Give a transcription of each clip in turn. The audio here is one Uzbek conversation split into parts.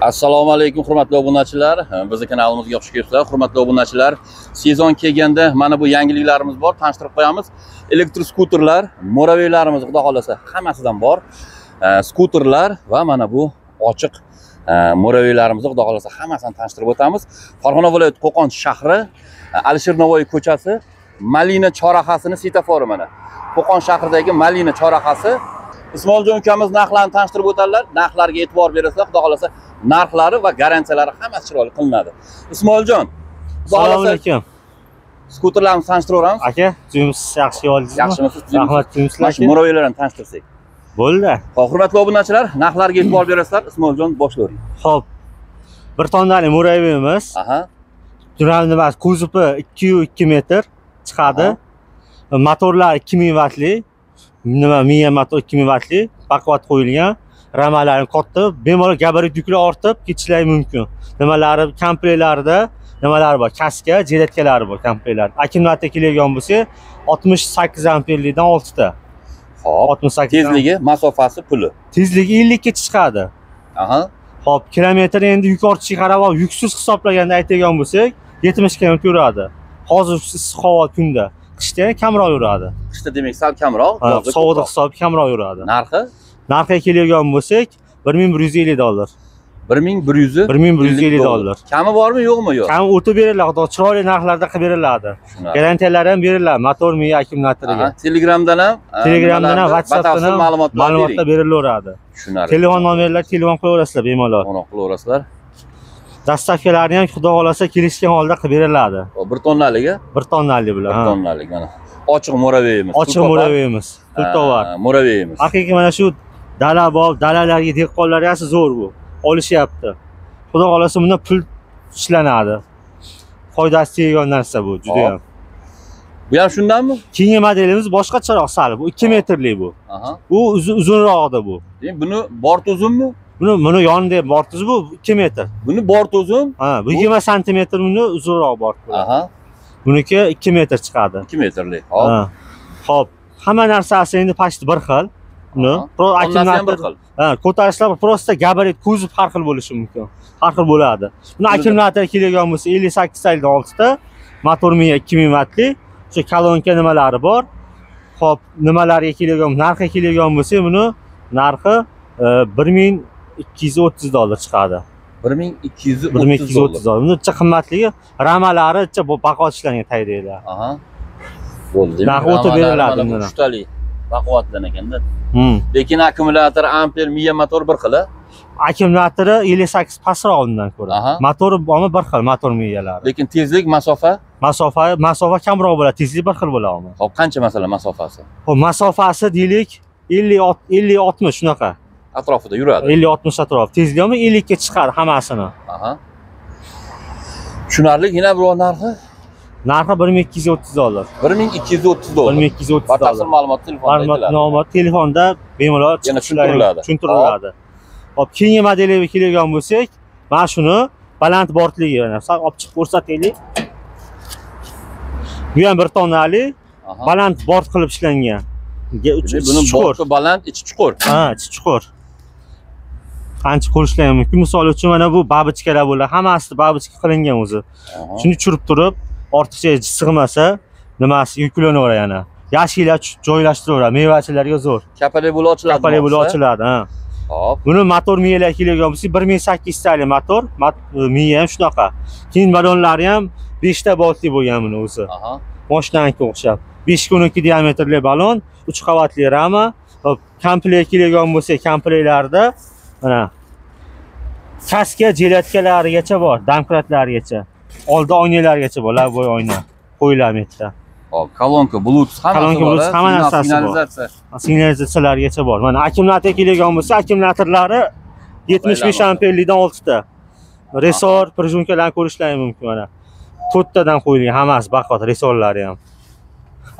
Assalomu alaykum hurmatli obunachilar. Bizning kanalimizga xush kelibsizlar. Hurmatli obunachilar, sezon kelganda mana bu yangiliklarimiz bor, tanishtirib qo'yamiz. Elektroskuterlar, muraviylarimiz xudo xolasa hammasidan bor. Skuterlar va mana bu ochiq muraviylarimizni xudo xolasa hammasini tanishtirib o'tamiz. Farg'ona viloyati Qo'qon shahri, Alisher Navoiy ko'chasi, Malina chorrahasini svetofori mana. Qo'qon shahridagi Malina chorrahasi. Ismoiljon ukamiz narxlarni tanishtirib o'tadilar. Narxlarga e'tibor berasizlar, xudo xolasa narxlari va garantiyalari hammasi chiroyli qilinadi. Ismoiljon, assalomu alaykum. Skuterlarni tanishtiraveramiz. Aka, tuzimsiz, yaxshi oldingizmi? Yaxshimisiz? Rahmat, tuzimsiz. Mana shu muraviylarni tanishtirsak. Bo'ldi. Xo'p, hurmatli obunachilar, narxlarga e'tibor berasizlar. Ismoiljon, boshlayvering. Xo'p. Bir tonnali muraviyimiz. Aha. Nimasi, kuzovi 2.2 metr chiqadi. Motorlar 2000 vatli. Nima miya motor 2000 vatli, baquvvat qo'yilgan, ramalari katta, bemalol gabarit yuklar ortib ketishlari mumkin. Nimalari komplektlarida nimalari bor, kaska, jiletkalari bor komplektlar. Akkumulyator kelgan bo'lsa 68 amperlikdan 6 ta. Xo'p, 68 tezligi, masofasi, puli. Tezligi 50 gacha chiqadi. Aha. Xo'p, kilometr endi yuk ortishiga qarab yuksiz hisoblaganda aytadigan bo'lsak, 70 km yuradi. Hozir issiq havo kunda. Qishda kamroq yuradi. Qishda demak sal kamroq, yozda sovuqda hisobi kamroq yuradi. Narxi? Narxiga keladigan bo'lsak $1150. $1150 dollar. Kami bormi, yo'qmi? Yo'q. Kami o'tib beriladi, xudo chiroyli narxlarda qilib beriladi. Garantiyalari ham beriladi, motor miya akkumulyatoriga. Telegramdan ham, WhatsAppdan ham ma'lumotlar berilaveradi. Tushunarli. Telefon nomerlar telefon qilaverasizlar bemalol. Qo'ng'iroq qilaverasizlar. Dastavkalarni ham xudo xolasa kelishgan holda qilib beriladi. Bir tonnaligi? Bir tonnalik bular. Bir tonnalik mana. Ochiq muraviyimiz. Ochiq muraviyimiz. Pul tovar. Muraviyimiz. Haqiqiy mana shu dala bor, dalalarga dehqonlar yaxshi zo'r bu. Olishyapti. Xudo xolasa bundan pul ishlanadi. Foydasi teggan narsa bu juda ham. Bu ham shundanmi? Keyingi modelimiz boshqacharoq sal. Bu 2 metrlik bu. Aha. Bu uzunroqda bu. Demak, buni bort uzunmi? Buni yonida bortiz bu 2 metr. Buni bort uzun? Ha, bu 20 santimetr buni uzunroq bort bo'ladi. Aha. Buniki 2 metr chiqadi. 2 metrlik. Hop. Xo'p, hamma narsasi endi pashti bir xil. Buni akkumulyator bir xil. Ha, ko'tarishlar prosta gabarit kuzov har xil bo'lishi mumkin. Har xil bo'ladi. Buni akkumulyator kelgan bo'lsa 58 ta 6 ta, motor miya 2000 vatli, o'sha kolonka nimalari bor. Xo'p, nimalarga kelgan, narxi kelgan bo'lsa, buni narxi $1230 chiqadi. $1230. Buni uncha qimmatligi, ramalari uncha baquvvat ishlangan tayyorlar. Aha. Bo'ldi. Narxi o'tib beriladi buni. Uchtalik baquvvatlan ekanda. Lekin akkumulyator, amper, miya motor bir xil. Akkumulyatori 58 pastroq undan ko'ra. Motori bormi bir xil, motor miyalari. Lekin tezlik, masofa? Masofa kamroq bo'ladi, tezlik bir xil bo'ladi. Xo'p, qancha masalan masofasi? Xo'p, masofasi deylik 50-60 shunaqa. Atrofida yuradi. 50-60 atrof. Tezligi ham 50 ga chiqadi hammasini. Aha. Tushunarli. Yana biror narxi? Narxi $1230. $1230. $1230. Batafsil ma'lumot telefonda aytiladi. Ma'lumot telefonda bemalol tushuntiriladi. Tushuntiriladi. Hop, keyingi modeliga kelgan bo'lsak, mana shuni baland bortligi, mana sal olib chiqib ko'rsataylik. Bu ham 1 tonnali, baland bort qilib ishlangan. Buni borti baland, ichi chuqur. Ha, ichi chuqur. Qancha ko'rishlar ham mumkin. Misol uchun mana bu babichkalar bo'ladi. Hammasi babichka qilingan o'zi. Shuni tushirib turib, ortiqcha sig'masa, nimasi yuklanaveradi yana. Yashillar joylashtiraveradi. Mevachilarga zo'r. Kapalak bo'lib ochiladi. Kapalak bo'lib ochiladi, ha. Hop. Buni motor miyalar kelgan bo'lsa, 1800 talik motor, miya ham shunaqa. Keyin balonlari ham 5 ta boltli bo'lgan buni o'zi. Aha. Mashinanikiga o'xshab. 5.12 diametrli balon, 3 qavatli rama. Hop, komplekt kelgan bo'lsa, komplektlarda mana kaska jiletkalarigacha bor, domkratlarigacha, oldi oynalargacha bor, lavoy oyna qo'yiladi bu yerda. Hop, kolonka, Bluetooth hammasi bor. Kolonka, Bluetooth hamma narsasi bor. Signalizatsiyalargacha bor. Mana akkumulyator kelgan bo'lsa, akkumulyatorlari 75 amperlikdan 6 ta. Resor, prujinkalarni ko'rishlari mumkin mana. 4 tadan qo'yilgan hammasi baquvvat resorlari ham.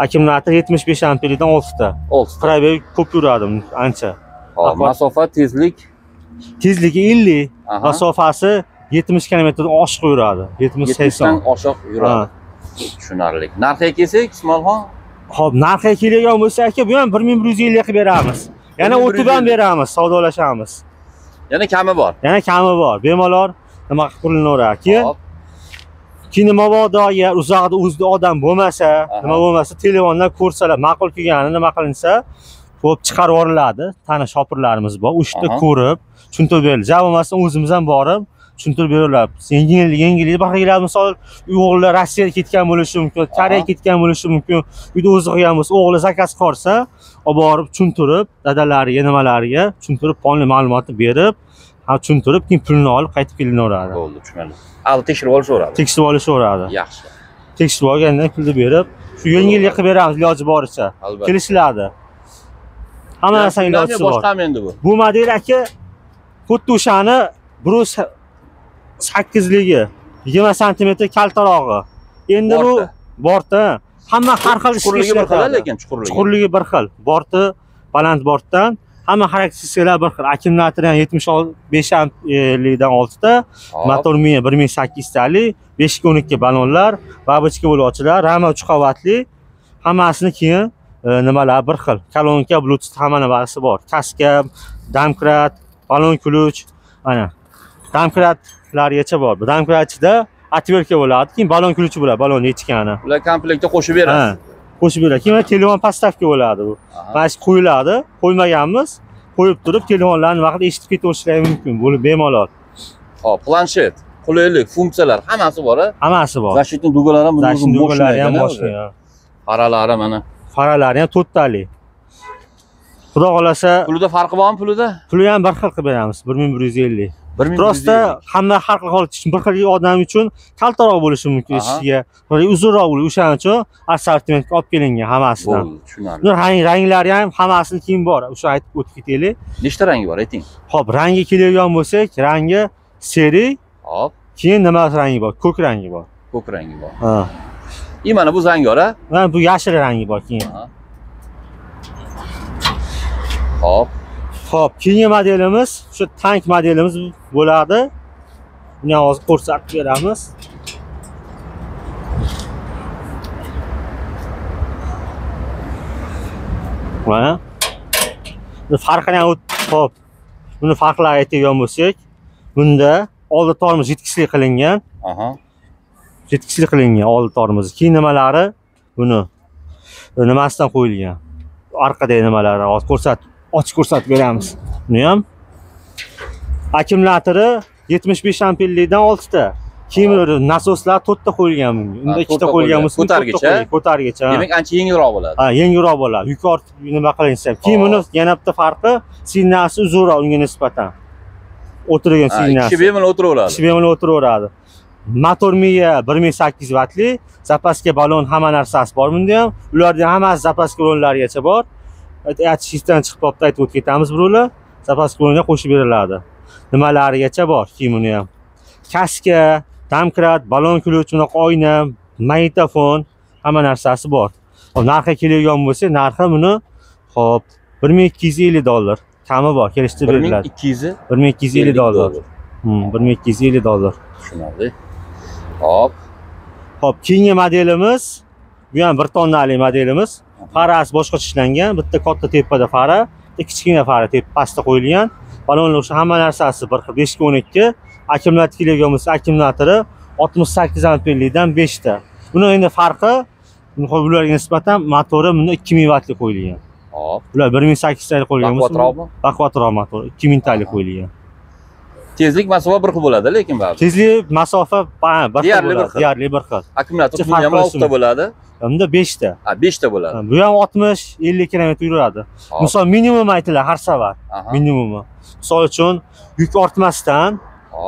Akkumulyator 75 amperlikdan 6 ta. 6 ta. Probeg ko'p yuradi ancha. Hop, masofa, tezlik? Tezligi 50, masofasi 70 kilometrdan oshiq yuradi. 70-80 dan oshiq yuradi. Tushunarli. Narxiga kelsak, Ismoilxon? Xo'p, narxiga kelgan bo'lsa aka, bu ham 1150 qilib beramiz. Yana o'tib ham beramiz, savdolashamiz. Yana kami bor. Yana kami bor. Bemalol nima qilib qurinaveradi. Keyin keyin mabodo agar uzoqda o'zida odam bo'lmasa, nima bo'lmasa telefondan ko'rsalar, ma'qul kelganini nima qilinsa, ko'p chiqarib yuboriladi. Tanish shopirlarimiz bor. O'sha ko'rib, tushuntirib beriladi. Ja bo'lmasa o'zimiz ham borib tushuntirib beriladi. Yengillik boshqalar misol o'g'li Rossiyaga ketgan bo'lishi mumkin, Koreyaga ketgan bo'lishi mumkin. Uyda o'zi qilgan bo'lsa, o'g'li zakaz qilsa, olib borib tushuntirib, dadalariga, nimalariga tushuntirib, polni ma'lumotni berib, ha tushuntirib, keyin pulini olib qaytib kelinaveradi. Bo'ldi, tushunarli. Al tekshirib olishaveradi. Tekshirib olishaveradi. Yaxshi. Tekshirib olgandan pulni berib, shu yengillik qilib beramiz iloji boricha. Kelishiladi. Hamma narsaning iloji bor. Boshqami endi bu? Bu model aka xuddi o'shani 1.8ligi, 20 sm kaltarog'i. Endi bu borti hamma har xil chuqurligi bir xil, lekin chuqurligi. Chuqurligi bir xil. Borti baland bortdan hamma xarakteristikalar bir xil. Akkumulyatori ham 75 amperlikdan 6 ta, motor miya 1800 talik, 5.12 ballonlar, babochka bo'lib ochiladi, rama 3 qavatli. Hammasini keyin nimalar bir xil. Kolonka, Bluetooth hamma nimasi bor. Kaska, domkrat, balon ключ, ana. Domkratlargacha bor. Domkrat ichida otvertka bo'ladi, keyin balon ключi bo'ladi, balon yechgani. Ular komplektda qo'shib berasiz. Qo'shib beradi. Keyin telefon podstavka bo'ladi bu. Mana shu qo'yiladi, qo'ymaganmiz. Qo'yib turib telefonlarni vaqt eshitib ketaverishlari mumkin, bo'lib bemalol. Xo'p, planshet, qulaylik, funksiyalar hammasi bor-a? Hammasi bor. Защитный dugalari ham Защитный dugalari ham moshina. Faralari mana. Faralari ham to'rttalik. Xudo xolasa, pulida farqi bormi pulida? Puli ham bir xil qilib beramiz, 1150. Prosta hamma har xil holat uchun, bir xil odam uchun kaltaroq bo'lishi mumkin eshigiga, uzunroq bo'lishi, o'shaning uchun assortimentga olib kelingan hammasidan. Bo'ldi, tushunarli. Buni ranglari ham hammasini keyin bor, o'sha aytib o'tib ketaylik. Nechta rangi bor, ayting? Xo'p, rangi keladigan bo'lsak, rangi seri. Xo'p. Keyin nima rangi bor? Ko'k rangi bor. Ko'k rangi bor. Ha. И mana bu zangor, a? Mana bu yashil rangi bor keyin. Xo'p. Xo'p, keyingi modelimiz shu tank modelimiz bo'ladi. Buni ham hozir ko'rsatib beramiz. Mana. Buni farqini ham xo'p. Buni farqlari aytadigan bo'lsak, bunda oldi tormoz yetkizlik qilingan. Aha. Yetkizlik qilingan oldi tormoz. Keyin nimalari buni nimasidan qo'yilgan? Orqadagi nimalari hozir ko'rsatib ochiq ko'rsatib beramiz. Buni ham akkumulyatori 75 amperlikdan 6 ta. Keyin nasoslar 4 ta qo'yilgan bunga. Unda 2 ta qo'yilgan bo'lsa, ko'targich, ko'targich. Demak, ancha yengilroq bo'ladi. Ha, yengilroq bo'ladi. Yuk ortib nima qilinsa. Keyin buni yana bitta farqi, signalsi uzunroq unga nisbatan. O'tirgan signalsi. Kishi bemalol o'tiraveradi. Kishi bemalol o'tiraveradi. Motor miya 1800 vatli, zapaska balon hamma narsasi bor bunda ham. Ularning hammasi zapaska balonlarigacha bor. Aytishdan chiqib olib aytib o'tib ketamiz birovlar. Zapaska balonga qo'shib beriladi. Nimalarigacha bor, keyin buni ham. Kaska, domkrat, balon ключ, bunaqa oyna, magnitofon, hamma narsasi bor. Xo'p, narxi keladigan bo'lsa, narxi buni xo'p $1250 kami bor, kelishtirib beriladi. $1250. $1250. Tushunarli. Xo'p. Xo'p, keyingi modelimiz bu ham 1 tonnalik modelimiz. Farasi boshqacha ishlangan, bitta katta tepada fara, bitta kichkina fara pastda qo'yilgan. Balonlar o'sha hamma narsasi bir xil 5.12. Akkumulyator keladigan bo'lsa, akkumulyatori 68 amperlikdan 5 ta. Buni endi farqi ularga nisbatan motori bunda 2000 vatli qo'yilgan. Xo'p. Ular 1800 talik qo'yilgan bo'lsa, baquvvatroqmi? Baquvvatroq motor, 2000 talik qo'yilgan. Tezlik masofa bir xil bo'ladi, lekin baribir. Tezlik masofa bir xil bo'ladi, deyarli bir xil. Akkumulyator ham 6 ta bo'ladi. Bunda 5 ta. Ha, 5 ta bo'ladi. Bu ham 60-50 km yuradi. Misol minimum aytiladi har safar. Minimumi. Misol uchun yuk ortmasdan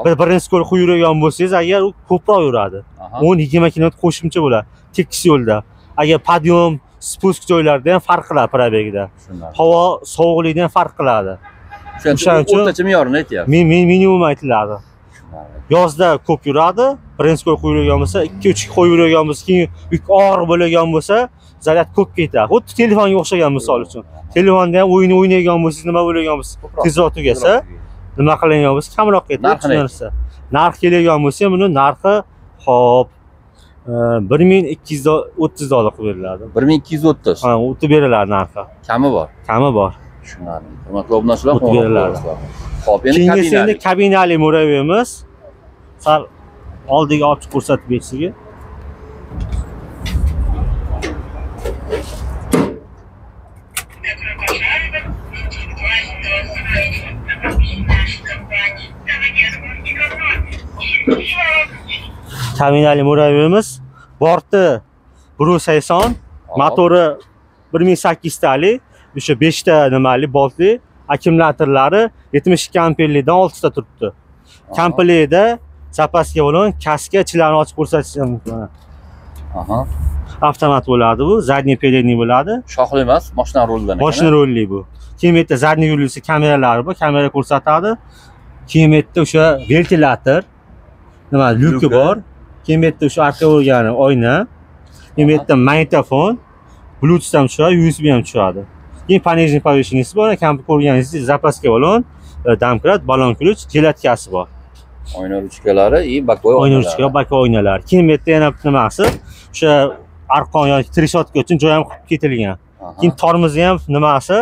bir birinchi ko'l yurgan bo'lsangiz, agar u ko'proq yuradi. 10-20 km qo'shimcha bo'ladi tekis yo'lda. Agar podiyum, spusk joylarda ham farq qiladi probegda. Havo sovuqligidan ham farq qiladi. O'shaning uchun o'rtacha me'yorini aytyapsiz. Minimum aytiladi. Yozda ko'p yuradi, birinchi ko'l qo'yilgan bo'lsa, 2-3 qo'yib yurgan bo'lsa, keyin yuk og'ir bo'lgan bo'lsa, zaryad ko'p ketadi. Xuddi telefonga o'xshagan misol uchun. Telefonda ham o'yin o'ynaygan bo'lsangiz, nima bo'lgan bo'lsa, tezroq tugasa, nima qilingan bo'lsa, kamroq ketadi narsa. Narx keladigan bo'lsa, buni narxi xo'p $1230 qilib beriladi. 1230. Ha, o'tib beriladi narxi. Kami bor. Kami bor. Tushunarli. Hurmatli obunachilar, beriladi. Xo'p, endi Keyingisi endi kabinali Muraveyimiz. Sal oldiga olib chiqib ko'rsatib berishga. Kabinali Muraveyimiz borti 180, motori 1800 talik, o'sha 5 ta nimali boltli, akkumulyatorlari 72 amperlikdan 6 ta turibdi. Komplektda zapaska bilan kaska ichilarini ochib ko'rsatishim mumkin. Aha. Avtomat bo'ladi bu, zadniy передний bo'ladi. Shoxli emas, mashina ruldan ekan. Mashina rulli bu. Keyin bu yerda zadniy yurilishi kameralari bor, kamera ko'rsatadi. Keyin bu yerda o'sha ventilator, nima lyuki bor. Keyin bu yerda o'sha arqa o'rgani oyna. Keyin bu yerda magnitofon, Bluetooth ham tushadi, USB ham tushadi. Keyin пониженный повышенныйsi bor, kompyuter ko'rganingizdek zapaska balon, domkrat, balon ключ, jelatkasi bor. Oyna ruchkalari и боковой oyna ruchka, боковой oynalar. Keyin bu yerda yana nimasi, o'sha arqon yoki trishotka uchun joy ham qilib ketilgan. Keyin tormozi ham nimasi,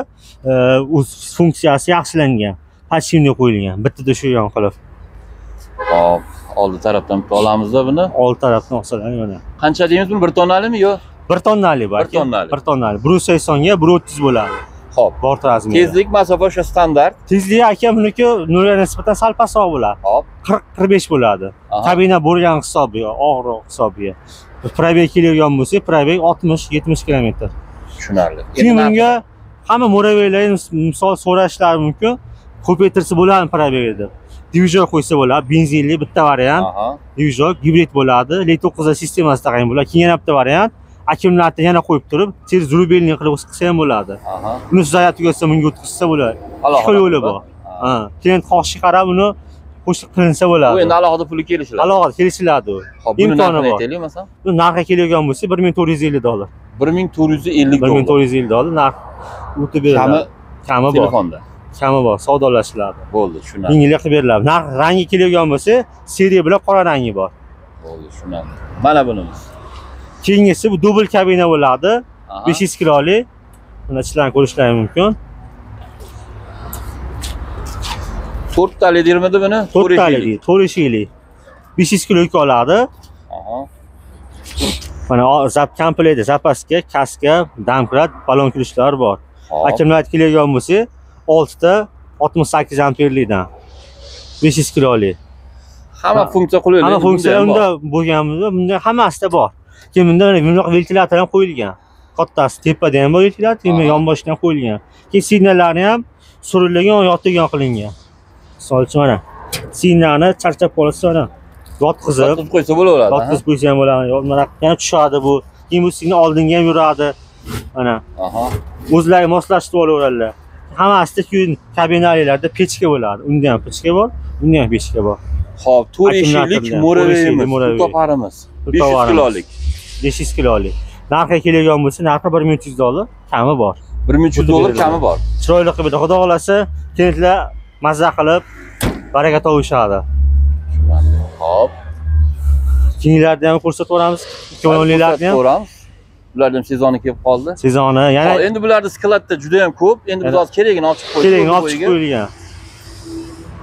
o'z funksiyasi yaxshilangan. Podshipnik qo'yilgan, bittada shu yon qilib. Xo'p, oldi tarafdan bitta olamizda buni. Oldi tarafdan olsalar mana. Qancha deymiz buni? 1 tonnalimi yo? 1 tonnali bor. 1 tonnali. 1 tonnali. 180 ga 130 bo'ladi. Xo'p, bort razmeri. Tezlik masofa o'sha standart. Tezligi aka buniki nurga nisbatan sal pastroq bo'ladi. Xo'p, 40-45 bo'ladi. Kabina bo'lgan hisobiga, og'irroq hisobiga. Probeg kelgan bo'lsa, probeg 60-70 km. Tushunarli. Keyin bunga hamma Muraveylar misol so'rashlari mumkin. Ko'paytirsa bo'ladimi probeg deb. Divizor qo'ysa bo'ladi, benzinli bitta variant. Divizor gibrid bo'ladi, L9 sistemasi taqayin bo'ladi. Keyin yana bitta variant, akkumulyator yana qo'yib turib, tez rubelni qilib qilsa ham bo'ladi. Uni zaryad tugatsa bunga o'tkazsa bo'ladi. Ikki yo'li bor. Ha, klient xohishiga qarab uni qo'shib qilinsa bo'ladi. Bu endi alohida puli kelishiladi. Alohida kelishiladi u. Xo'p, buni narxini aytaylik masalan. Bu narxi keladigan bo'lsa $1450. $1450. $1450 narx o'tib beriladi. Kami bor. Telefonda. Kami bor, savdolashiladi. Bo'ldi, tushunarli. Yengillik qilib beriladi. Narx rangi keladigan bo'lsa, seriya bilan qora rangi bor. Bo'ldi, tushunarli. Mana bunimiz. Keyingisi bu dubl kabina bo'ladi. 500 kiloli. Buni ichidan ko'rishlaring mumkin. 4 tali deyilmidi buni? 4 tali, 4 eshikli. 500 kilo yuk oladi. Mana zap komplektda zapaska, kaska, domkrat, balon ключlar bor. Akkumulyator keladigan bo'lsa, 6 ta 68 amperlikdan 500 kiloli. Hamma funksiya qulaylik. Hamma funksiya unda bo'lganimizda, bunda hammasida bor. Keyin bunda mana bundoq ventilator ham qo'yilgan. Kattasi tepada ham bor ventilator, keyin yonboshdan ham qo'yilgan. Keyin signallarni ham surilgan, yotilgan qilingan. Misol uchun mana signalni charchab qolsa mana yotqizib qo'ysa bo'laveradi. Yotqizib qo'ysa ham bo'ladi. Mana yana tushadi bu. Keyin bu signal oldinga ham yuradi. Mana. O'zlari moslashtirib olaveradilar. Hammasida keyin kabinalilarda pechka bo'ladi. Unda ham pechka bor, unda ham pechka bor. Xo'p, 4 eshiklik Muraveyimiz, toparimiz. 500 kilolik. 500 kilolik. Narxi keladigan bo'lsa, narxi $1300 kami bor. $1300 kami bor. Chiroyli qilib beradi. Xudo xolasa, klientlar mazza qilib baraka topishadi. Xo'p. Keyingilarni ham ko'rsatib o'ramiz. 2010liklarni ham ko'ramiz. Ularning ham sezoni kelib qoldi. Sezoni, yana endi bularda skladda juda ham ko'p. Endi biz hozir keragini olib chiqib qo'ydik. Keragini olib chiqib qo'yilgan.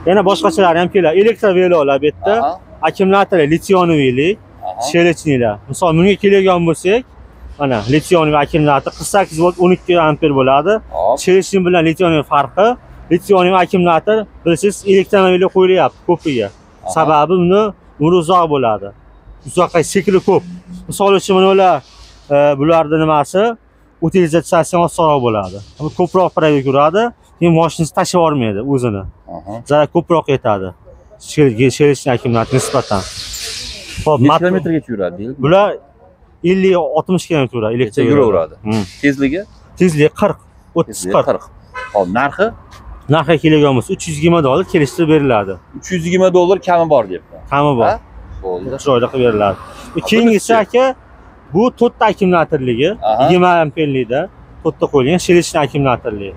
Yana boshqachalari ham keladi. Elektrovelolar bu yerda, akkumulyatorlar litsionoviylik, shelichnilar. Misol bunga keladigan bo'lsak, mana litsionoviy akkumulyator 48 volt 12 amper bo'ladi. Shelichni bilan litsionoviy farqi, litsionoviy akkumulyator bilasiz elektromobilga qo'yilyapti ko'piga. Sababi buni umri uzoq bo'ladi. Uzoqqa sikli ko'p. Misol uchun mana ular bularda nimasi utilizatsiyasi osonroq bo'ladi. Ko'proq probeg yuradi, keyin mashinasi tashlab yubormaydi o'zini. Zarar ko'proq yetadi. Shelichni akkumulyator nisbatan. Xo'p, necha kilometrgacha yuradi deylik? Bular 50-60 kilometr yuradi, elektr yuraveradi. Tezligi? Tezligi 40, 30-40. Xo'p, narxi? Narxi keladigan bo'lsa $320 kelishtirib beriladi. $320 kami bor deyapti. Kami bor. Bo'ldi. Chiroyli qilib beriladi. Keyingisi aka bu 4 ta akkumulyatorligi, 20 amperlikda 4 ta qo'yilgan shelichni akkumulyatorligi.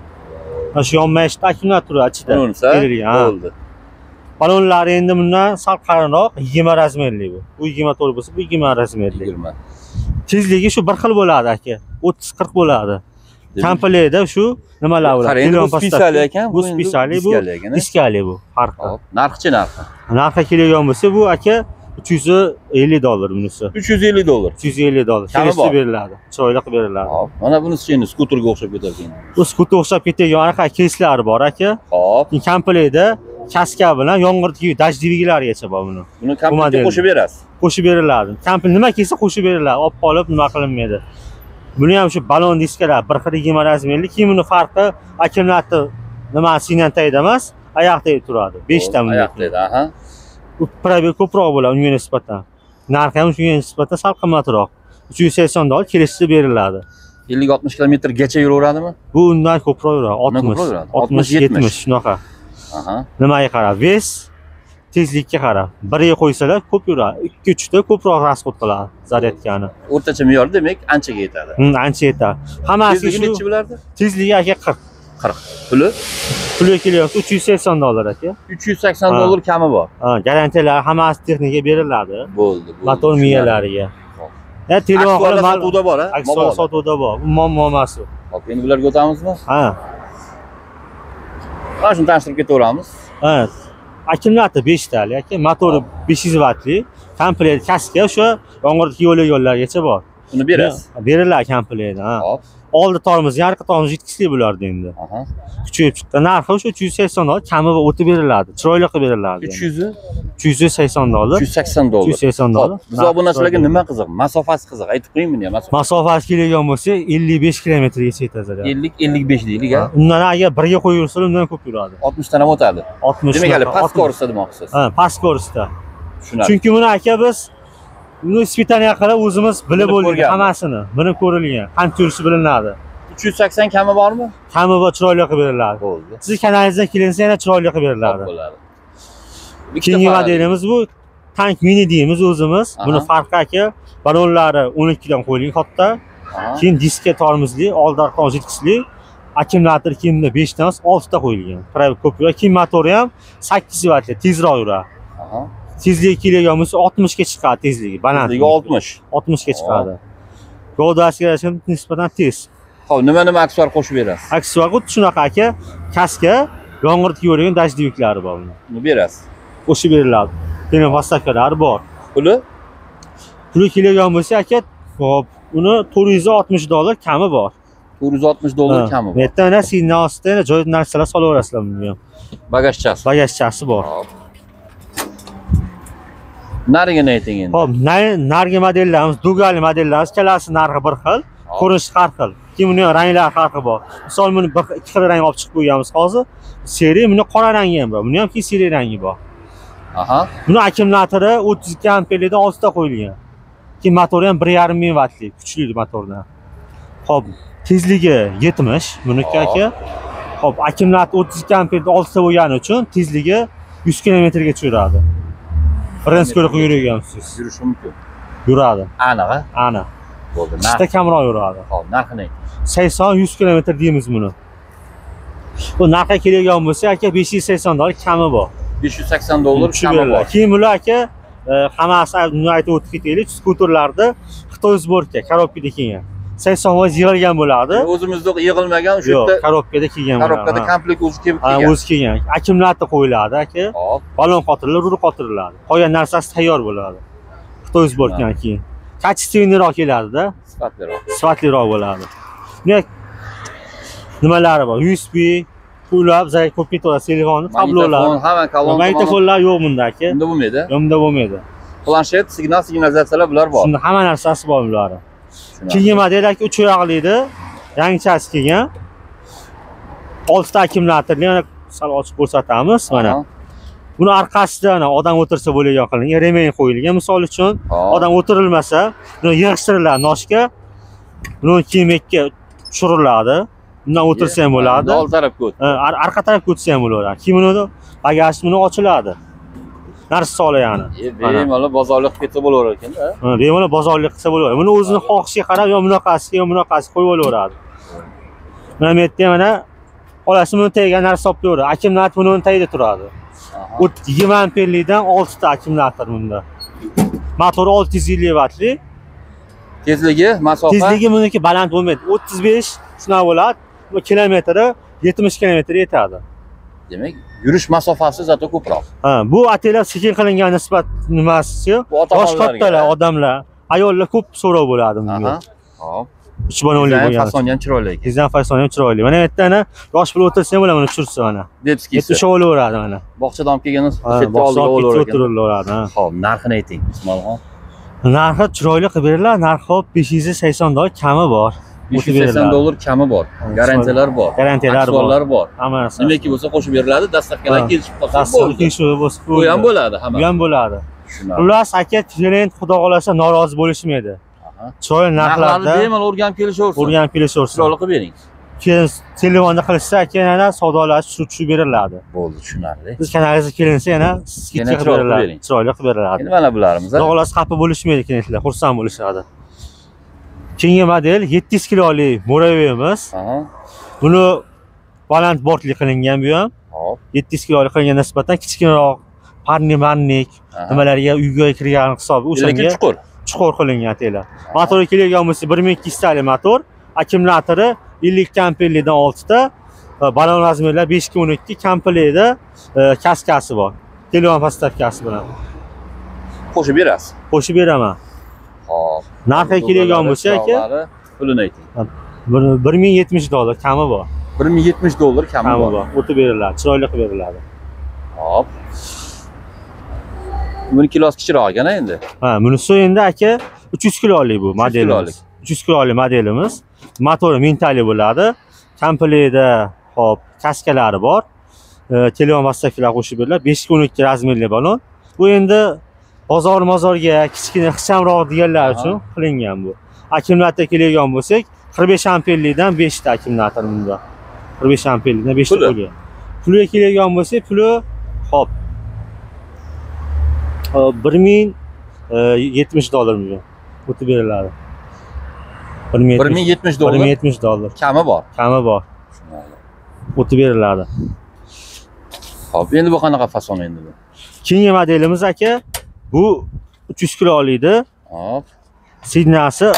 Mana shu yonmashda akkumulyator ichida berilgan. Bo'ldi. Balonlari endi bundan sal qalinroq, 20 razmerli bu. Bu 24 bo'lsa, bu 20 razmerli. 20. Tezligi shu bir xil bo'ladi aka. 30-40 bo'ladi. Komplektda shu nimalar bo'ladi? Qarang, bu spetsial ekan, bu spetsial, bu diskali bu farqi. Hop, narxichi narxi? Narxi keladigan bo'lsa, bu aka $350 bunisi. $350. $350. Kelishib beriladi. Chiroyli qilib beriladi. Hop, mana bunisi endi skuterga o'xshab ketar ekan. Bu skuterga o'xshab ketadigan anaqa keyslari bor aka. Hop. Komplektda kaska bilan yomg'irgi dajdiviklarigacha bor buni. Buni komplektga qo'shib berasiz. Qo'shib beriladi. Komplekt nima kelsa qo'shib beriladi. Olib qolib nima qilinmaydi. Buni ham shu balon diskalar bir xil 20 razmerli. Keyin buni farqi akkumulyator nima sinan tagida emas, oyoq tagida turadi. 5 ta bunda. Oyoq tagida, aha. Bu probel ko'proq bo'ladi unga nisbatan. Narxi ham shunga nisbatan sal qimmatroq. $380 kelishib beriladi. 50-60 kilometrgacha yuraveradimi? Bu undan ko'proq yuradi. 60-70 shunaqa. Aha. Nimaga qarab? Ves tezlikka qarab. Biriga qo'ysalar ko'p yuradi, 2-3 ta ko'proq rasxod qiladi zaryadkani. O'rtacha me'yor demak anchaga yetadi. Ancha yetadi. Hammasi tezligi necha bo'lardi? Tezligi aka 40. 40. Puli? Puli kelyapti $380 aka. $380 kami bor. Ha, garantiyalar hammasi texnika beriladi. Bo'ldi, bo'ldi. Motor miyalariga. Ya telefon qilib sotuvda bor, ha? Aksiya sotuvda bor. Bu muammo emas. Hop, endi bularga o'tamizmi? Ha. Mana shuni tanishtirib ketaveramiz. Ha. Akkumulyator 5 tali aka, motori 500 vattli, komplekt kaska o'sha yomg'irda yo'l yo'llargacha bor. Uni berasiz. Beriladi komplekt, ha. Hop. Oldi tormoz, arqa tormoz yetkazlik bularda endi. Aha. Kuchayib chiqqan narxi o'sha $380 kami va o'tib beriladi. Chiroyli qilib beriladi. $380. $380. $380. Biz obunachilarga nima qiziq? Masofasi qiziq. Aytib qo'ying buni ham. Masofasi keladigan bo'lsa 55 kilometrgacha yetadi. 50-55 deylik, ha. Undan agar birga qo'yib yursalar undan ko'p yuradi. 60 dan ham o'tadi. 60. Demak, hali past ko'rsa demoqchisiz. Ha, past ko'rsa. Tushunarli. Chunki buni aka biz uni ispitaniya qilib o'zimiz bilib bo'ldik hammasini. Buni ko'rilgan, qancha yurishi bilinadi. 380 kami bormi? Kami va chiroyli qilib beriladi. Bo'ldi. Siz kanalingizdan kelinsa yana chiroyli qilib beriladi. Bo'ladi. Keyingi modelimiz bu tank mini deymiz o'zimiz. Buni farqi aka, balonlari 12 dan qo'yilgan katta. Keyin diska tormozli, oldi arqa yetkazli, akkumulyator keyinda 5 dan 6 ta qo'yilgan. Probel ko'p yuradi. Keyin motori ham 8 vattli, tezroq yuradi. Tezligi keladigan bo'lsa 60 ga chiqadi tezligi, baland. Tezligi 60. 60 ga chiqadi. Gavdasiga nisbatan tez. Xo'p, nima aksessuar qo'shib berasiz? Aksessuar xuddi shunaqa aka, kaska, yomg'irda yuradigan dajdiviklari bor buni. Buni berasiz. Qo'shib beriladi. Keyin vastakalari bor. Puli? Puli keladigan bo'lsa aka, hop, uni $460 kami bor. $460 kami bor. Bu yerda mana signal ostida yana joy narsalar solaverasizlar bunga ham. Bagajchasi. Bagajchasi bor. Hop. Narigini ayting endi. Hop, narigi modellarimiz, dugali modellarimiz, ikkalasi narxi bir xil, ko'rinishi har xil. Keyin buni ranglari farqi bor. Misol buni bir ikki xil rang olib chiqib qo'yganmiz hozir. Seri, buni qora rangi ham bor. Buni ham keyin seri rangi bor. Aha. Buni akkumulyatori 32 amperlikdan 6 ta qo'yilgan. Keyin motori ham 1.5 ming vattli, kuchli motordan. Xo'p, tezligi 70 buniki aka. Xo'p, akkumulyator 32 amperdan 6 ta bo'lgani uchun tezligi 100 kilometrgacha yuradi. Birinchi ko'rib yurgansiz. Yurishi mumkin. Yuradi. Aniq, ha? Aniq. Bo'ldi. Qishda kamroq yuradi. Xo'p, narxini ayting. 80-100 kilometr deymiz buni. Bu narxga keladigan bo'lsa aka $580 kami bor. $580 kami bor. Keyin bular aka hammasi buni aytib o'tib ketaylik, skuterlarda Xitoy sborka, korobkada kelgan. 80% yig'ilgan bo'ladi. O'zimizda yig'ilmagan, o'sha yerda korobkada kelgan bo'ladi. Korobkada komplekt o'zi kelib kelgan. O'zi kelgan. Akkumulyator qo'yiladi aka. Balon qotiriladi, rul qotiriladi. Qolgan narsasi tayyor bo'ladi. Xitoy sborkadan keyin. Kачественныйroq keladi-da. Sifatliroq. Sifatliroq bo'ladi. Buni nimalari bor? USB ulab, zaryad ko'p ketaveradi telefonni, kablolar. Magnitofon, hamma kolonka. Magnitofonlar yo'q bunda aka. Bunda bo'lmaydi. Bunda bo'lmaydi. Planshet, signal, signalizatsiyalar bular bor. Shunda hamma narsasi bor bularning. Keyingi model aka 3 oyoqli, yangichasi kelgan. 6 ta akkumulyatorli, mana sal ochib ko'rsatamiz mana. Buni orqasida mana odam o'tirsa bo'ladigan qilingan, remen qo'yilgan misol uchun. Odam o'tirilmasa, buni yig'ishtiriladi noshka. Buni kiymakka tushiriladi. Bundan o'tirsa ham bo'ladi. Old tarafga o'tdi. Arqa tarafga o'tsa ham bo'ladi. Keyin buni bagaj buni ochiladi. Narsa solayani. Bemalol bozorlik qilib ketsa bo'laverar ekan-da. Ha, bemalol bozorlik qilsa bo'laveradi. Buni o'zini xohishiga qarab yo bunaqasiga yo bunaqasiga qo'yib olaveradi. Mana bu yerda mana xolasi buni tagiga narsa olib qo'yaveradi. Akkumulyator buni tagida turadi. 20 amperlikdan 6 ta akkumulyator bunda. Motori 650 vattli. Tezligi, masofa? Tezligi buniki baland bo'lmaydi. 35 Shunaqa bo'ladi. Bu kilometri 70 kilometr yetadi. Demak, yurish masofasi zato ko'proq. Ha, bu ataylab sekin qilingan nisbat nimasi? Yosh kattalar, odamlar, ayollar ko'p so'rov bo'ladi bunga. Hop. 3 balonli bo'lgan. Fasoni ham chiroyli ekan. Dizayn fasoni ham chiroyli. Mana bu yerda ana yosh bola o'tirsa ham bo'ladi, mana tushirsa mana. Detskisi. Ushlab olaveradi mana. Bog'chadan olib kelganini chetga oldiga olaveradi. Xo'p, narxini ayting, Ismoilxon. Narxi chiroyli qilib beriladi. Narxi hop 580 dollar kami bor. 580 dollar kami bor. Garantiyalar bor. Garantiyalar bor. Aksesuarlar bor. Hammasi. Nimaki bo'lsa qo'shib beriladi, dastavkalar kelishib qolsa bo'ldi. Kelishib bo'lsa bu ham bo'ladi, hamma. Bu ham bo'ladi. Xullas aka, klient xudo xolasa norozi bo'lishmaydi. Chiroyli narxlarda bemalol o'rganib kelishaversin. O'rganib kelishaversin. Chiroyli qilib bering. Keyin telefonda qilishsa aka yana savdolashib tushib beriladi. Bo'ldi, tushunarli. Biz kanalingizga kelinsa yana skidka qilib beriladi. Chiroyli qilib beriladi. Endi mana bularimiz. Xudo xolasa xafa bo'lishmaydi klientlar, xursand bo'lishadi. Keyingi model 700 kiloli Muraveyimiz. Buni baland bortli qilingan bu ham. Hop. 700 kiloli qilingan nisbatan kichkinaroq parni-marnik nimalarga uyga kirgan hisobi o'shanga. Lekin chuqur. Chuqur qilingan ataylar. Motori kelgan bo'lsa 1200 talik motor, akkumulyatori 50 amperlidan 6 ta, balon razmerlar 5 ga 12 komplektda kaskasi bor. Telefon podstavkasi bilan. Qo'shib berasiz. Qo'shib beraman. Hop. Narxi kelgan bo'lsa aka, pulini ayting. 1070 dollar kami bor. 1070 dollar kami bor. O'tib beriladi, chiroyli qilib beriladi. Hop. Buni kilosi kichikroq ekan endi. Ha, bunisi endi aka 300 kilolik bu modelimiz. 300 kilolik modelimiz. Motori 1000 talik bo'ladi. Komplektda hop, kaskalari bor. Telefon podstavkalar qo'shib beriladi. 5 ga 12 razmerli balon. Bu endi bozor mozorga kichkina ixchamroq deganlar uchun qilingan bu. Akkumulyator keladigan bo'lsak, 45 amperlikdan 5 ta akkumulyator bunda. 45 amperlikdan 5 ta qo'yilgan. Puliga keladigan bo'lsak, puli hop 1070 dollar bunga o'tib beriladi. 1070 dollar. 1070 dollar. Kami bor. Kami bor. O'tib beriladi. Hop, endi bu qanaqa fason endi bu? Keyingi modelimiz aka, bu 300 kilolikdi. Hop. Sidnasi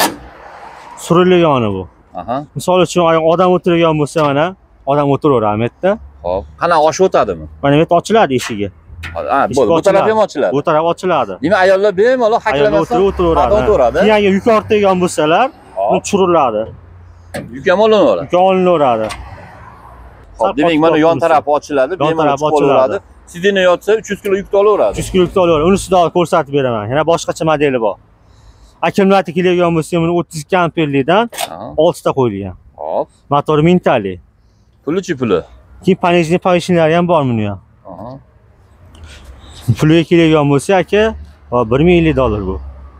surilgani bu. Aha. Misol uchun odam o'tirgan bo'lsa mana, odam o'tiraveradi bu yerda. Hop. Qanaqa oshib o'tadimi? Mana bu yerda ochiladi eshigi. Ha, bo'ldi. Bu taraf ham ochiladi. Bu taraf ochiladi. Demak, ayollar bemalol haklamasdan o'tiraveradi. Keyin agar yuk ortaygan bo'lsalar, bu tushiriladi. Yuk ham olinaveradi. Yuk olinaveradi. Hop, demak, mana yon tarafi ochiladi, bemalol chiqib olaveradi. Sidina yotsa 300 kilo yukni olaveradi. 300 kilo yukni olaveradi. Uni sizga ko'rsatib beraman. Yana boshqacha modeli bor. Akkumulyator keladigan bo'lsa, buni 32 amperlikdan 6 ta qo'yilgan. Hop. Motori 1000 talik. Puli-chi puli? Keyin panelli повышенныйлari ham bor buni ham. Puliga keladigan bo'lsa aka, 1050 dollar bu.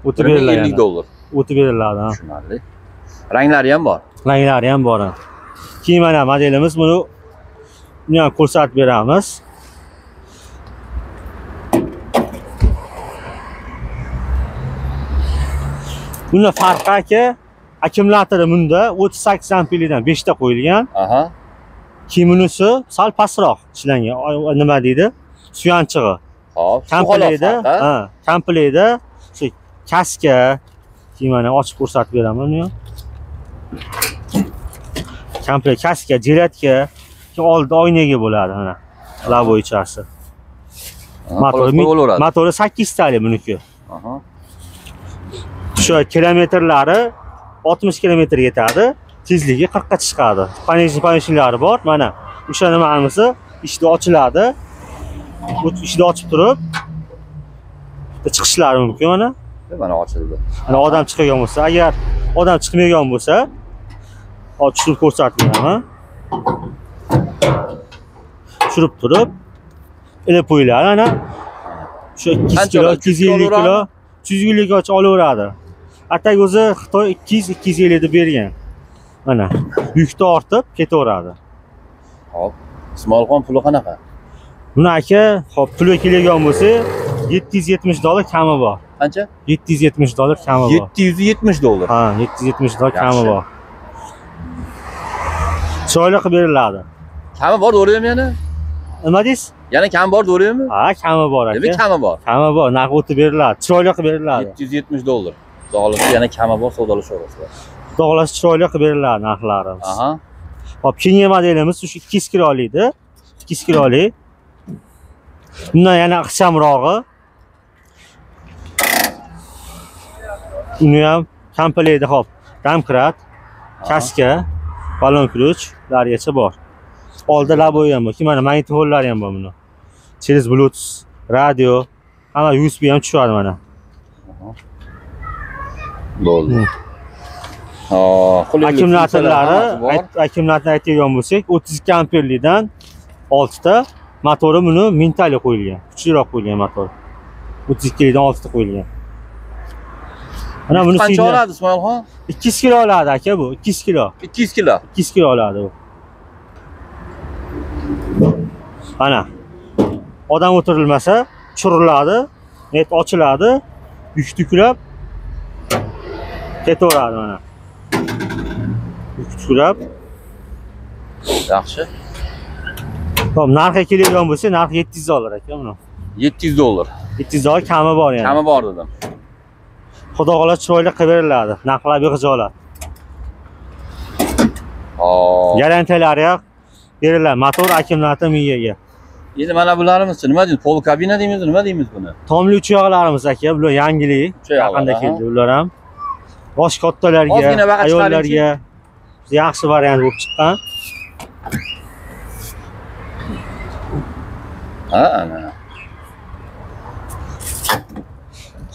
O'tib beriladi. 1050 dollar. O'tib beriladi, ha. Tushunarli. Ranglari ham bor. Ranglari ham bor. Keyin mana modelimiz buni ham ko'rsatib beramiz. Bunda farqi aka, akkumulyatori bunda 38 amperlikdan 5 ta qo'yilgan. Aha. Keyin bunisi sal pastroq ishlangan. Nima deydi? Suyanchig'i. Hop, komplektda, ha, komplektda shu kaska, keyin mana ochib ko'rsatib beraman uni ham. Komplekt kaska, jiletka, keyin oldi oynaga bo'ladi mana. Lavoychasi. Motori 8 talik buniki. Aha. Shu kilometrlari 60 kilometr yetadi, tezligi 40 ga chiqadi. Panelli bor, mana o'sha nimamiz ishda ochiladi. Ishda ochib turib chiqishlari mumkin mana. Mana ochildi. Mana odam chiqadigan bo'lsa, agar odam chiqmaydigan bo'lsa, tushirib ko'rsatib beraman. Tushirib turib ilib qo'yiladi ana. Shu 200 kilo, 250 kilo, 350 gacha olaveradi. Atak o'zi Xitoy 200-250 deb bergan. Mana yukni ortib ketaveradi. Hop. Ismoilxon puli qanaqa? Buni aka, hop, puli keladigan bo'lsa 770 dollar kami bor. Qancha? 770 dollar kami bor. 770 dollar. Ha, 770 dollar kami bor. Chiroyli qilib beriladi. Kami bor, to'g'rimi yana? Nima deysiz? Yana kami bor, to'g'rimi? Ha, kami bor aka. Demak, kami bor. Kami bor, narxi o'tib beriladi. Chiroyli qilib beriladi. 770 dollar. Xudo xohlasa yana kami bor, savdolashaverasizlar. Xudo xohlasa chiroyli qilib beriladi narxlarimiz. Aha. Hop, keyingi modelimiz shu 200 kilolikdi. 200 kilolik. Bundan yana ixchamrog'i. Uni ham komplekti hop, domkrat, kaska, balon ключlargacha bor. Oldi laboy ham bor. Keyin mana magnitofonlari ham bor buni. Через Bluetooth, radio, hamma USB ham tushadi mana. Bo'ldi. Akkumulyatorlari, akkumulyatorni aytadigan bo'lsak, 32 amperlikdan 6 ta, motori buni 1000 talik qo'yilgan, kuchliroq qo'yilgan motor. 32 likdan 6 ta qo'yilgan. Mana buni qancha oladi Ismoilxon? 200 kilo oladi aka bu, 200 kilo. 200 kilo. 200 kilo oladi bu. Mana. Odam o'tirilmasa tushiriladi, net ochiladi, yukni yuklab ketaveradi mana. Yuk yuklab. Yaxshi. Xo'p, narxi keladigan bo'lsa, narxi $700 aka buni. $700. $700 kami bor yana. Kami bor dedim. Xudo xohlasa chiroyli qilib beriladi. Narxlar bexijolat. Garantiyalari ham beriladi. Motor akkumulyator miyaga. Endi mana bularimiz nima deymiz? Pol kabina deymiz, nima deymiz buni? Tomli uchoqlarimiz aka, bular yangilik. Yaqinda keldi ular ham. Yosh kattalarga, ayollarga yaxshi variant bo'lib chiqqan. Ha, ana.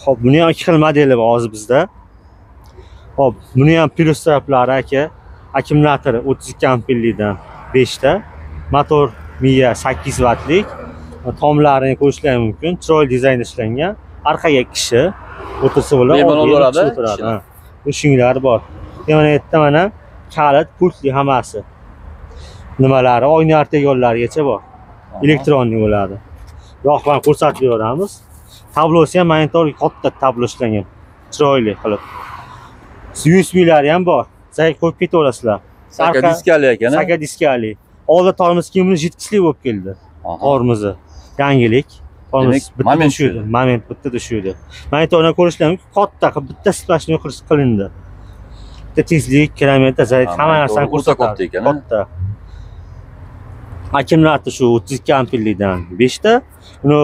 Xo'p, buni ham ikki xil modeli bor hozir bizda. Xo'p, buni ham plus taraflari aka, akkumulyatori 32 amperlikdan 5 ta, motor miya 8 vattlik, tomlarini ko'rishlar mumkin, chiroyli dizayn ishlangan. Orqaga kishi o'tirsa bo'ladi, o'tiradi. Ha. O'shinglari bor. Mana yerda mana kalit, pultli hammasi. Nimalari, oyna artegonlarigacha bor. Elektronli bo'ladi. Yoqdan ko'rsatib beramiz. Tablosi ham monitor katta tablo ishlangan. Chiroyli qilib. USBlari ham bor. Zayd qo'yib ketaverasizlar. Saka diskali ekan, ha? Saka diskali. Oldi tormoz kiyimini jitkisli bo'lib keldi. Tormozi yangilik. Tormoz bitta tushdi. Moment bitta tushdi. Monitorni ko'rishlar mumkin. Katta qilib bitta splashni qilindi. Bitta tezlik, kilometr, zayd hamma narsani ko'rsatadi. Ekan, katta. Akkumulyator shu 32 amperlikdan 5 ta. Uni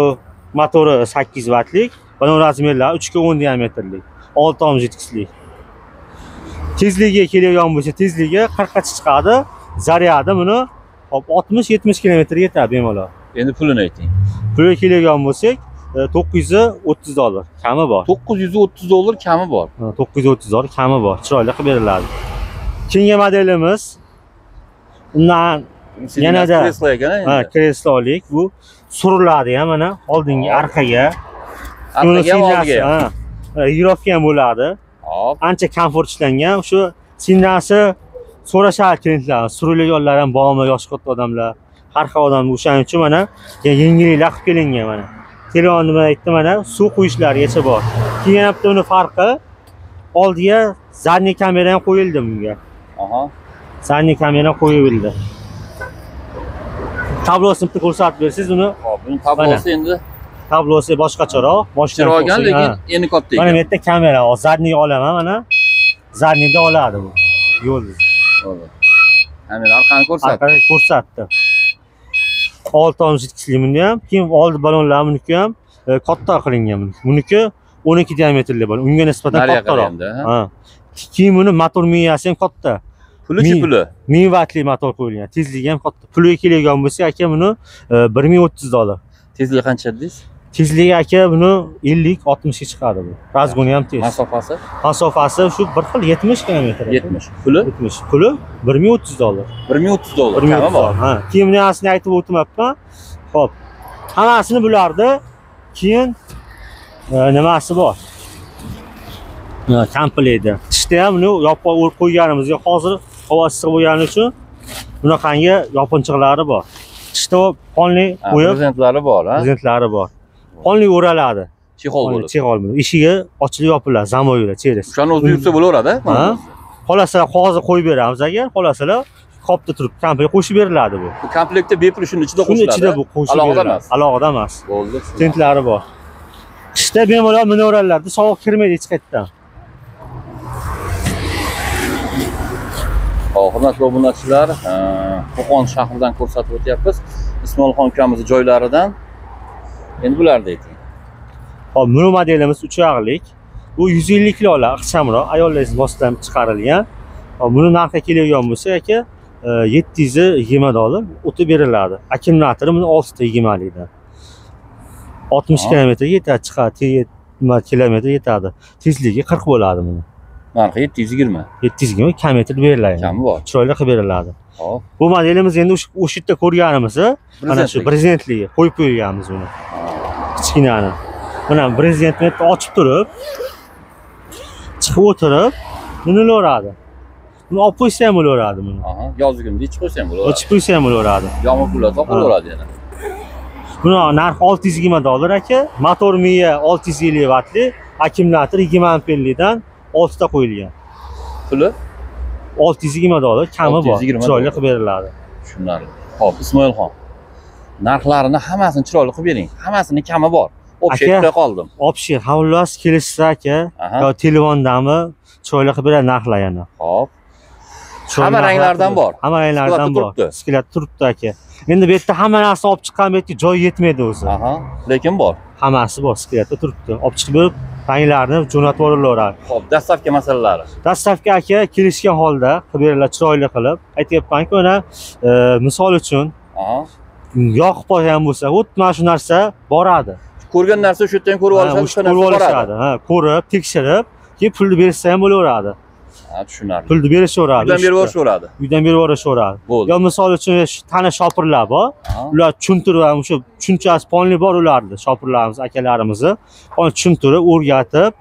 motori 8 vattlik, balon razmerlari 3 ga 10 diametrlik, 6 tom jitkislik. Tezligiga keladigan bo'lsa, tezligi 40 gacha chiqadi. Zaryadi buni 60-70 kilometrga yetadi bemalol. Endi pulini ayting. Pulga keladigan bo'lsak, $930 kami bor. $930 kami bor. $930 kami bor. Chiroyli qilib beriladi. Keyingi modelimiz undan yanada kreslo ekan, ha, kreslolik bu suriladi ham mana oldingi, orqaga. Orqaga ham oldiga. Ha. Yerovka ham bo'ladi. Hop. Ancha komfort ishlangan. Shu sinasi so'rashadi klientlar, surilganlar ham bormi, yoshi katta odamlar, har xil odam. O'shaning uchun mana yengilliklar qilib kelingan mana. Telefon nima aytdi mana, suv quyishlarigacha bor. Keyin yana bitta uni farqi, oldiga zadniy kamera ham qo'yildi bunga. Aha. Zadniy kamera qo'yildi. Tablosini bitta ko'rsatib bersangiz uni. Hop, buning tablosi endi tablosi boshqacharoq, boshqacharoq, lekin endi katta ekan. Mana bu yerda kamera, zadniy olaman mana. Zadniyda oladi bu. Yo'l. Bo'ldi. Kamera orqani ko'rsatdi. Orqani ko'rsatdi. 6 tom jitkisli buni ham, keyin oldi balonlar buniki ham katta qilingan. Buniki 12 diametrli balon. Unga nisbatan kattaroq. Ha. Keyin buni motor miyasi ham katta. Puli-chi puli? 1000 vattli motor qo'yilgan. Tezligi ham katta. Puliga keladigan bo'lsa aka buni $1030. Tezligi qancha dedingiz? Tezligi aka buni 50-60 ga chiqadi bu. Razgoni ham tez. Masofasi? Masofasi shu bir xil 70 kilometr. 70. Puli? 70. Puli $1030. $1030 kami bor. Ha. Keyin buni aslini aytib o'tmabman. Xo'p. Hammasini bulardi. Keyin nimasi bor? Komplekti. Tishda ham buni yopib qo'yganimizga hozir havo issiq bo'lgani uchun bunaqangi yopinchiqlari bor. Tishda qonli qo'yib, prezentlari bor, ha? Prezentlari bor. Qonli o'raladi. Chexol bo'ladi. Chexol bo'ladi. Eshigi ochilib yopiladi, zamoylar cheres. O'shani o'zi yursa bo'laveradi, ha? Xolasalar hozir qo'yib beramiz agar, xolasalar qopda turib komplekt qo'shib beriladi bu. Bu komplektda bepul shuni ichida qo'shiladi. Shuni ichida bu qo'shib beriladi. Alohida emas. Alohida emas. Bo'ldi. Tentlari bor. Qishda bemalol minaveradilar, sovuq kirmaydi hech qayerdan. Xo'p, hurmatli obunachilar, Qo'qon shahridan ko'rsatib o'tyapmiz. Ismoilxon ukamiz joylaridan. Endi bularni ayting. Xo'p, bu modelimiz 3 oyog'lik. Bu 150 kilolar, ixchamroq, ayollar mosdan chiqarilgan. Xo'p, buni narxi keladigan bo'lsa aka $720 o'tib beriladi. Akkumulyatori buni 6.20 likdan. 60 kilometrga yetadi, chiqadi, kilometr yetadi. Tezligi 40 bo'ladi buni. Narxi 720. 720 kilometr beriladi. Kami bor. Chiroyli qilib beriladi. Xo'p. Bu modelimiz endi o'sha yerda ko'rganimiz, mana shu prezidentligi qo'yib qo'yganmiz uni. Kichkinani. Mana prezidentni ochib turib, chiqib o'tirib, buni ulaveradi. Buni olib qo'ysa ham bo'laveradi buni. Aha, yozligimni ichib qo'ysa ham bo'laveradi. Ochib qo'ysa ham bo'laveradi. Yomg'ir kunlar topilaveradi yana. Buni narxi $620 aka. Motor miya 650 vattli, akkumulyator 20 amperlikdan 6 ta qo'yilgan. Puli $620 kami bor. Chiroyli qilib beriladi. Tushunarli. Xo'p, Ismoilxon. Narxlarini hammasini chiroyli qilib bering. Hammasini kami bor. Obshe qilib qoldim. Obshe, xullas kelishsa aka, yo telefondami chiroyli qilib beradi narxlar yana. Xo'p. Hamma ranglardan bor. Hamma ranglardan bor. Skelet turibdi aka. Endi bu yerda hamma narsa olib chiqqan, bu yerga joy yetmaydi o'zi. Aha, lekin bor. Hammasi bor, skeletda turibdi. Olib chiqib berib, ranglarni jo'natib yuboraveradi. Xo'p, dastavka masalalari. Dastavka aka kelishgan holda qilib beriladi, chiroyli qilib. Aytyapmanku, mana misol uchun, yoqib qo'ygan bo'lsa, o't mana shu narsa boradi. Ko'rgan narsa o'sha yerdan ko'rib olishadi, o'sha narsa boradi. Ha, ko'rib, tekshirib, keyin pulni bersa ham bo'laveradi. Ha, tushunarli. Pulni berishaveradi. Uydan berib yuborishaveradi. Uydan berib yuborishaveradi. Yo misol uchun tanish shopirlar bor. Ular tushuntirib, o'sha tushunchasi ponli bor ularni, shopirlarimiz, akalarimizni tushuntirib, o'rgatib,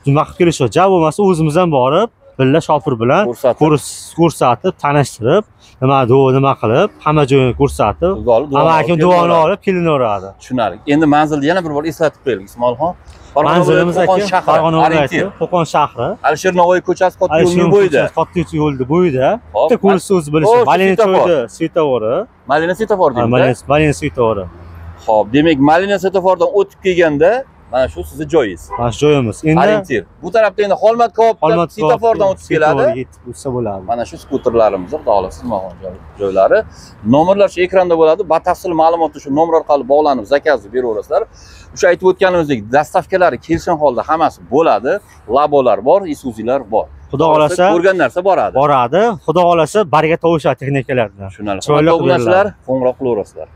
nima qilib kelishadi. Ja bo'lmasa o'zimiz ham borib, birga shopir bilan ko'rsatib, tanishtirib, nima nima qilib, hamma joyini ko'rsatib, hamma kim duoni olib kelinaveradi. Tushunarli. Endi manzilni yana bir bor eslatib qo'yaylik, Ismoilxon. Manzilimiz aka Farg'ona viloyati, Qo'qon shahri. Alisher Navoiy ko'chasi katta yo'lning bo'yida. Katta yo'lning bo'yida. Bitta ko'rsa o'zi bilishadi. Malina choyda svetofori. Malina svetofor deymiz. Malina svetofori. Xo'p, demak, Malina svetofordan o'tib kelganda mana shu sizni joyingiz. Mana shu joyimiz. Endi orientir. Bu tarafda endi Xolmat Kabobdan svetofordan o'tib keladi. Yetib o'tsa bo'ladi. Mana shu skuterlarimiz, xudo xolasa, joylari. Nomerlar shu ekranda bo'ladi. Batafsil ma'lumotni shu nomer orqali bog'lanib zakazni beraverasizlar. O'sha aytib o'tganimizdek, dastavkalari kelishgan holda hammasi bo'ladi. Labolar bor, Isuzu'lar bor. Xudo xolasa ko'rgan narsa boradi. Boradi. Xudo xolasa barga tovushadi texnikalardan. Tushunarli. Obunachilar qo'ng'iroq qilaverasizlar.